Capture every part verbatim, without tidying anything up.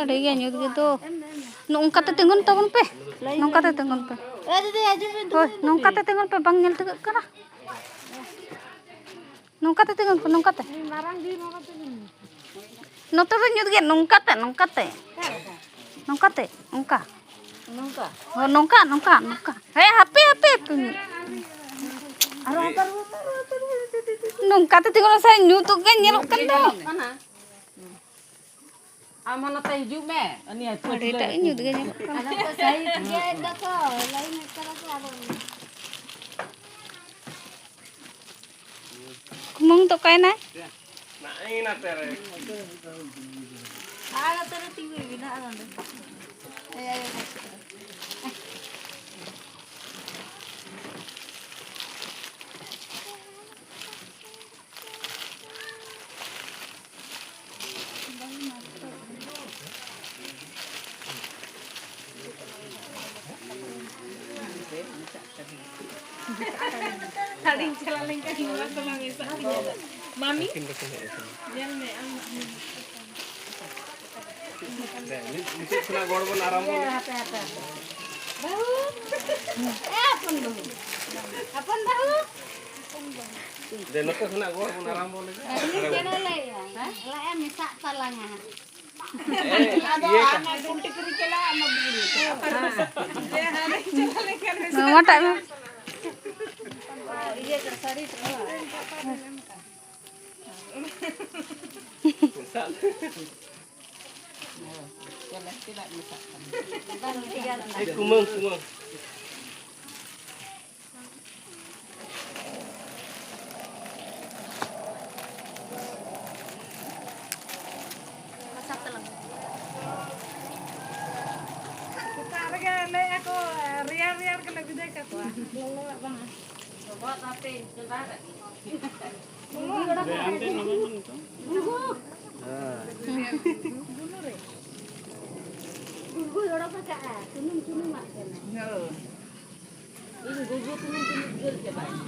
ᱟᱹᱰᱤ ᱜᱮ ᱧᱩᱛ ᱜᱮᱫᱚ᱾ ᱱᱚᱝᱠᱟ ᱛᱮ ᱛᱤᱸᱜᱩᱱ ᱛᱟᱵᱚᱱ ᱯᱮ, ᱱᱚᱝᱠᱟ ᱛᱮ ᱛᱤᱸᱜᱩᱱ ᱯᱮ᱾ ᱦᱳᱭ, ᱱᱚᱝᱠᱟ ᱛᱮ ᱛᱤᱸᱜᱩᱱ ᱯᱮ, ᱵᱟᱝ ᱧᱮᱞ ᱴᱷᱤᱠᱟᱹᱜ ᱠᱟᱱᱟ᱾ ᱱᱚᱝᱠᱟ ᱛᱮ ᱛᱤᱸᱜᱩᱱ ᱯᱮ, ᱱᱚᱝᱠᱟ ᱛᱮ᱾ ᱱᱚᱛᱮ ᱫᱚ ᱧᱩᱛ ᱜᱮ, ᱱᱚᱝᱠᱟ ᱛᱮ, ᱱᱚᱝᱠᱟ ᱛᱮ᱾ ᱱᱚᱝᱠᱟ ᱛᱮ, ᱱᱚᱝᱠᱟ᱾ ᱱᱚᱝᱠᱟ? ᱦᱳᱭ, ᱱᱚᱝᱠᱟ, ᱱᱚᱝᱠᱟ, ᱱᱚᱝᱠᱟ᱾ ᱦᱮᱸ, ᱦᱟᱯᱮ, ᱦᱟᱯᱮ, ᱦᱟᱯᱮ᱾ ᱟᱨᱚ ᱚᱱᱠᱟ ᱨᱩᱣᱟᱹᱲ ᱢᱮ, ᱟᱨᱚ ᱚᱱᱠᱟ ᱨᱩᱣᱟᱹᱲ ᱢᱮ᱾ ᱱᱚᱝᱠᱟ ᱛᱮ ᱛᱤᱸᱜᱩᱱ ᱥᱮ, ᱧᱩᱛ ᱜᱮ ᱧᱮᱞᱚᱜ ᱠᱟᱱ ᱫᱚ᱾ ᱧᱮᱞᱚᱜ ᱠᱟᱱᱟ᱾ ᱟᱢ ᱦᱚᱸ ᱱᱚᱛᱮ ᱦᱤᱡᱩᱜ ᱢᱮ᱾ ᱟᱹᱰᱤᱴᱟᱜ ᱜᱮ ᱧᱩᱛ ᱜᱮ ᱧᱮᱞᱚᱜ ᱠᱟᱱᱟ᱾ ᱟᱫᱚ ᱠᱚ ᱥᱟᱭᱤᱰ ᱜᱮ ᱫᱚᱠᱚ, ᱞᱟᱭᱤᱱ ᱠᱟᱫᱟ ᱠᱚ, ᱟᱫᱚ ᱠᱩᱢᱟᱹᱝ ᱫᱚ ᱚᱠᱟᱭᱮᱱᱟᱭ? ᱟᱨ ᱱᱚᱛᱮ ᱨᱮ ᱛᱤᱸᱜᱩᱭ ᱵᱤᱱ, ᱟᱨ ᱱᱚᱸᱰᱮ᱾ ᱮᱭ, ᱟᱭᱳ, ᱦᱟᱹᱰᱤᱧ ᱪᱟᱞᱟᱣ ᱞᱮᱱᱠᱷᱟᱱ ᱱᱚᱣᱟ ᱠᱚ ᱵᱟᱝ ᱢᱮᱥᱟᱜ ᱛᱤᱧᱟ᱾ ᱢᱟᱢᱤ, ᱧᱮᱞ ᱢᱮ, ᱟᱢ ᱱᱤᱛᱚᱜ ᱠᱷᱚᱱᱟᱜ ᱜᱚᱲ ᱵᱚᱱ ᱟᱨᱟᱢᱵᱚ ᱞᱮ᱾ ᱦᱟᱯᱮ, ᱦᱟᱯᱮ, ᱦᱟᱯᱮ᱾ ᱵᱟᱹᱦᱩ! ᱮ, ᱦᱚᱯᱚᱱ ᱵᱟᱹᱦᱩ! ᱦᱚᱯᱚᱱ ᱵᱟᱹᱦᱩ! ᱫᱮ, ᱱᱚᱛᱮ ᱠᱷᱚᱱᱟᱜ ᱜᱚᱲ ᱵᱚᱱ ᱟᱨᱟᱢᱵᱚ ᱞᱮᱜᱮ᱾ ᱟᱹᱞᱤᱧ ᱪᱮᱫ ᱦᱚᱸ ᱞᱟᱹᱭᱟ, ᱞᱟᱡ ᱮ ᱢᱮᱥᱟᱜ ᱛᱟᱞᱟᱝᱟ ᱦᱟᱸᱜ᱾ ᱟᱫᱚ ᱤᱭᱟᱹ ᱠᱟ- ᱦᱟᱱᱟ ᱜᱩᱱᱴᱤ ᱠᱚᱨᱮ ᱪᱟᱞᱟᱜ, ᱚᱱᱟ ᱵᱩᱨᱩ᱾ ᱱᱚᱣᱟᱴᱟᱜ ᱢᱮ᱾ ᱤᱭᱟᱹ ᱠᱚ, ᱥᱟᱹᱨᱤ ᱠᱚ᱾ ᱮ, ᱠᱩᱢᱟᱹᱝ, ᱠᱩᱢᱟᱹᱝ᱾ ᱥᱮᱛᱟᱜ ᱨᱮᱜᱮ ᱞᱟᱹᱭᱮᱫᱼᱟ ᱠᱚ, ᱨᱮᱭᱟᱲ ᱨᱮᱭᱟᱲ ᱜᱮᱞᱮ ᱵᱤᱫᱟᱹᱭ ᱠᱟᱠᱚᱣᱟ, ᱞᱚᱞᱚᱣᱟᱜ ᱵᱟᱝᱟ᱾ ᱞᱚᱞᱚᱣᱟᱜ ᱫᱚ ᱦᱟᱯᱮ ᱪᱚᱸᱫᱟ ᱠᱟᱜ ᱜᱮ᱾ ᱜᱩᱲᱜᱩ ᱚᱰᱚᱠ ᱟᱠᱟᱜᱼᱟ, ᱥᱩᱱᱩᱢ ᱥᱩᱱᱩᱢᱟᱜ ᱠᱟᱱᱟ᱾ ᱦᱳᱭ᱾ ᱤᱧ ᱜᱩᱲᱜᱩ ᱥᱩᱱᱩᱢ ᱛᱮᱧ ᱩᱫᱽᱜᱟᱹᱨ ᱪᱟᱵᱟᱭᱮᱱᱟ᱾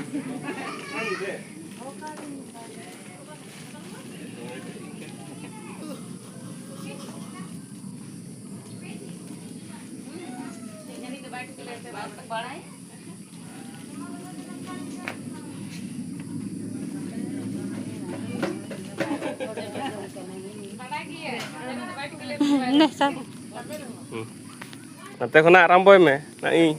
ᱱᱮ ᱥᱟᱵ᱾ ᱦᱩᱸ᱾ ᱱᱚᱛᱮ ᱠᱷᱚᱱᱟᱜ ᱟᱨᱟᱢᱵᱚᱭ ᱢᱮ᱾ ᱱᱟ ᱤᱧ᱾